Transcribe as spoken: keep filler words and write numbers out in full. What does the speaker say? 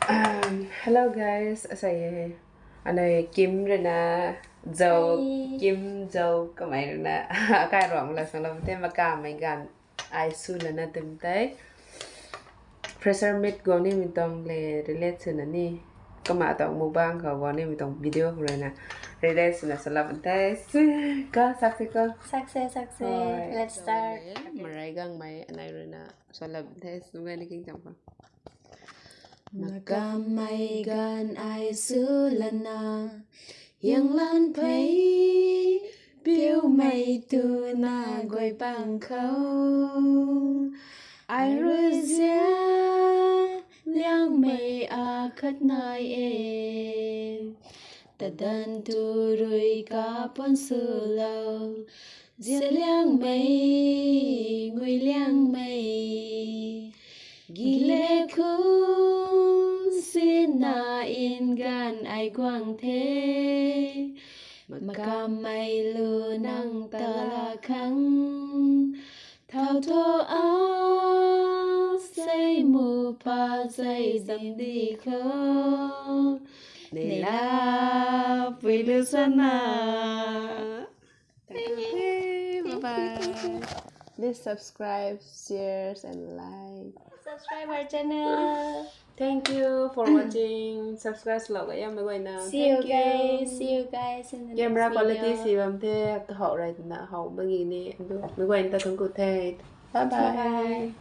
Hello guys, asei e. Anei Kim rui na, Zau, Kim Zau kamei rui na, kai ruang la sang lam the, makamei ganv ai sw lana dim tei. Fresher meet guang nimei tuang le relate swna ni. Kumna tuang mukbang khou guang nimei tuang video khou rui na relate swna salap the. Ka sak se ko. Sak se, sak se. Let's start. Marai gangmei anei rui na salap the. Nungai ni king cham ko. Makamei ganv ai sw lana, yanglan phey, piumei tuna guay pang khou. Ai rui zia, liangmei akhat nai e. Tadan tu rui kapuan swlou, zia liangmei, ngui liangmei. Gile khun sina in ganv ai guang the. Makamei lu nang tala khang. Thau tho a sei mu pa sei zam di kho. Neila pui lu sana. Thank you. Bye bye. Please subscribe, shares and like. Subscribe our channel. Thank you for watching. Subscribe lou ga yam mei guayna. See you guys. See you guys in the next video. Camera quality si bam the, kahou rui na how magi ni. Mei guayna ta thangc ku the. Bye bye.